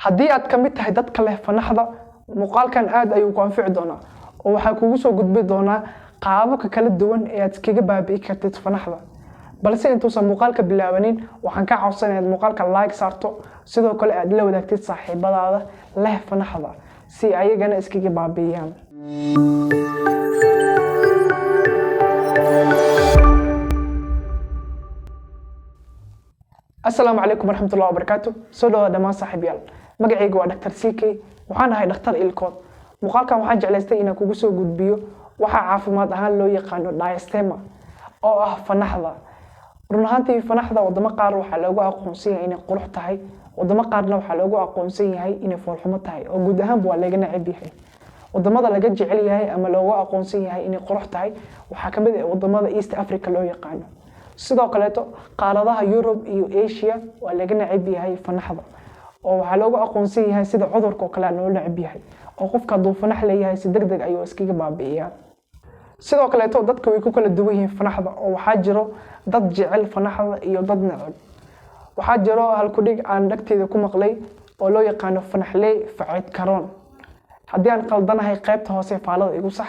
Haddii aad ka mid tahay dadka leh fanaxda, muuqaalkan aad ayuu ku anfici doonaa oo waxaa kugu soo gudbi doonaa qaababka kala duwan ee aad iskaga baabi'i kartid fanaxda. Balse intuusan muuqaalka bilaabanin, waxaan ka codsanaya inaad muuqaalka like saarto, sidoo kale aad la wadaagtid saaxiibadaada leh fanaxda si ayagana iskaga baabi'iyaan. Asalaamu calaykum waraxmatullahi wabarakaatu. Soo dhawaada dhammaan saaxiibyaal. Magacayga waa Dr. CK, waxaan ahay dhakhtar ilkood. Muuqaalkan waxaan jeclaystay inaan kugu soo gudbiyo waxa caafimaad ahaan loo yaqaano diastema, oo ah fanaxda. Run ahaantii, fanaxda wadamo qaar waxaa loogu aqoonsan yahay inay qurux tahay, wadamo qaarna waxaa loogu aqoonsan yahay inay foolxumo tahay, oo guud ahaanba waa laga neceb yahay. Wadamada laga jecel yahay ama loogu aqoonsan yahay inay qurux tahay waxaa kamid ah wadamada East Africa loo yaqaano. Sidoo kaleeto qaaradaha Yurub iyo Asia waa laga neceb yahay fanaxda, oo waxaa loogu aqoonsan yahay sida cudurka oo kale loo neceb yahay, oo qofka hadduu fanax leeyahay si deg deg ayuu iskaga baabi'iyaa. Sidoo kaleeto dadka way ku kala duwan yihiin fanaxda, oo waxaa jiro dad jecel fanaxda iyo dad neceb. Waxaa jiro halkudhig aan dhagteeda ku maqlay oo loo yaqaano "fanaxley faceed karoon". Haddii aan qaldanahay, qaybta hoose faalada igu sax.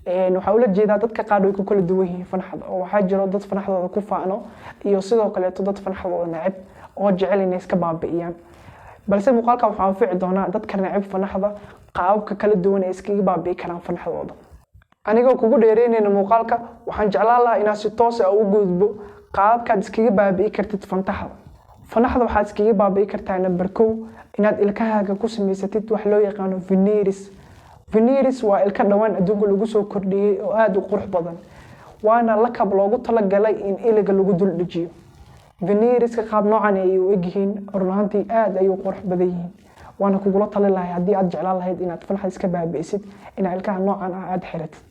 Waxaa ula jeedaa dadka qaar way ku kala duwan yihiin fanaxda, oo waxaa jiro dad fanaxdooda ku faano iyo sidoo kaleeto dad fanaxdooda neceb oo jecel inay iska baabi'iyaan. Balse muuqaalka waxaa anfici doonaa dadka neceb fanaxda, qaababka kala duwan ee iskaga baabi'i karaan fanaxdooda. Anigoo kugu dheereynayna muuqaalka, waxaan jeclaan lahaa inaad si toos ah ugu gudbo qaababkaad iskaga baabi'i kartid fantaxda. Fanaxda waxaad iskaga baabi'i kartaa, number 1, inaad ilkahaaga ku samaysatid wax loo yaqaano veneers. Veneers waa ilka dhawaan adduunka lagu soo kordhiyey oo aada u qurux badan, waana lakab loogu talagalay in iliga lagu dul dhejiyo. Veneerska qaab noocan ay u egyihiin. Run ahaantii aada ayuu qurux badan yihiin, waana kugula talin lahay haddii aad jeclaan lahayd inaad fanaxda iska baabi'isid inaad ilkaha noocan ah aada xiratid.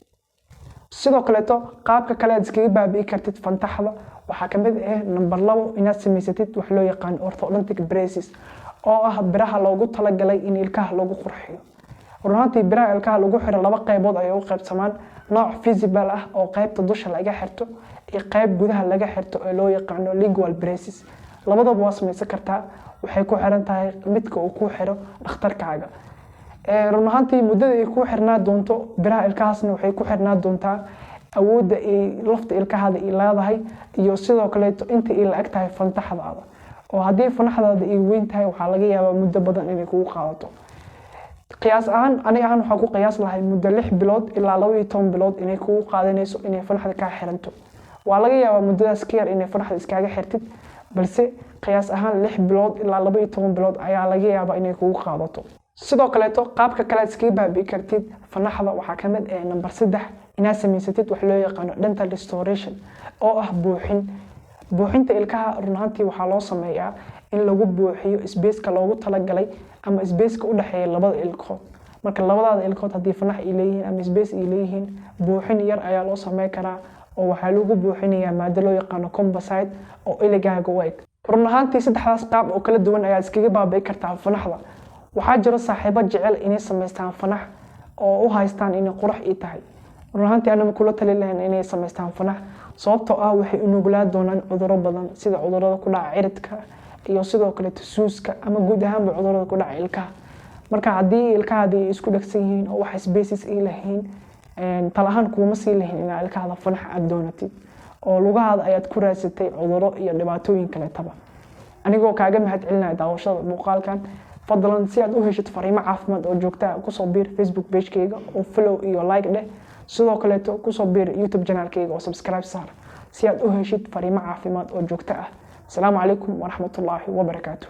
Sidoo kaleeto qaabka kale aad iskaga baabi'i kartid fantaxda waxaa kamid ah, number 2, inaad samaysatid wax loo yaqaano orthodontic braces, oo ah biraha loogu talagalay in ilkaha lagu qurxiyo. Run ahaantii biraha ilkaha lagu xiro laba qaybood ayay u qaybsamaan: nooc visible ah oo qaybta dusha laga xirto iyo qayb gudaha laga xirto ee loo yaqaano lingual braces. Labadaba waa samaysan kartaa, waxay ku xiran tahay midka uu ku xiro dhakhtarkaaga. Run ahaantii muddada ay ku xirnaa doonto biraha ilkahaasna waxay ku xirnaa doontaa awoodda ay lafta ilkahaada ay leedahay iyo sidoo kaleeto inta ay la eg tahay fantaxdaada, oo haddii fanaxdaada ay weyn tahay waxaa laga yaabaa muddo badan inay kugu qaadato. Qiyaas ahaan, aniga ahaan waxaan ku qiyaas lahay muddo 6 bilood ilaa 12 bilood inay kugu qaadanayso inay fanaxda kaa xiranto. Waa laga yaabaa muddadaas ka yar inay fanaxda iskaaga xirtid, balse qiyaas ahaan 6 bilood ilaa 12 bilood ayaa laga yaabaa inay kugu qaadato. Sidoo kaleeto qaabka kale aad iskaga baabi'i kartid fanaxda waxaa kamid ah, number 3, inaad samaysatid wax loo yaqaano dental restoration, oo ah buuxin. Buuxinta ilkaha run ahaantii waxaa loo sameeyaa in lagu buuxiyo spaceka loogu talagalay ama spaceka u dhexeeya labada ilkood. Marka labadaada ilkood haddii fanax ay leeyihiin ama space ay leeyihiin, buuxin yar ayaa loo sameyn karaa, oo waxaa lagu buuxinayaa maado loo yaqaano composite oo iligaaga u eg. Run ahaantii saddexdaas qaab oo kala duwan ayaa iskaga baabi'i kartaa fanaxda. Waxaa jiro saaxiibo jecel inay samaystaan fanax oo u haystaan inay qurux ii tahay. Run ahaantii anama kula tali lahayn inay samaystaan fanax, sababtoo ah waxay u nuglaa doonaan cudurro badan, sida cudurrada ku dhaca ciridka iyo sidoo kaleeto suuska ama guud ahaanba cudurrada ku dhaca ilkaha. Marka haddii ilkahaadii ay isku dhegsan yihiin oo wax spaces ay lahayn, tal ahaan kuuma sii lahayn inaad ilkahada fanax aada doonatid, oo lugahaada ayaad ku raadsatay cudurro iyo dhibaatooyin kaleetaba. Anigoo kaaga mahad celinaya daawashada muuqaalkan, fadlan si aad u heshid fariimo caafimaad oo joogta ah, kusoo biir Facebook pagekayga oo follow iyo like dheh. Sidoo kaleeto kusoo biir YouTube channelkayga oo subscribe saar si aad u heshid fariimo caafimaad oo joogto ah. Asalaamu calaykum waraxmatullaahi wabarakaatu.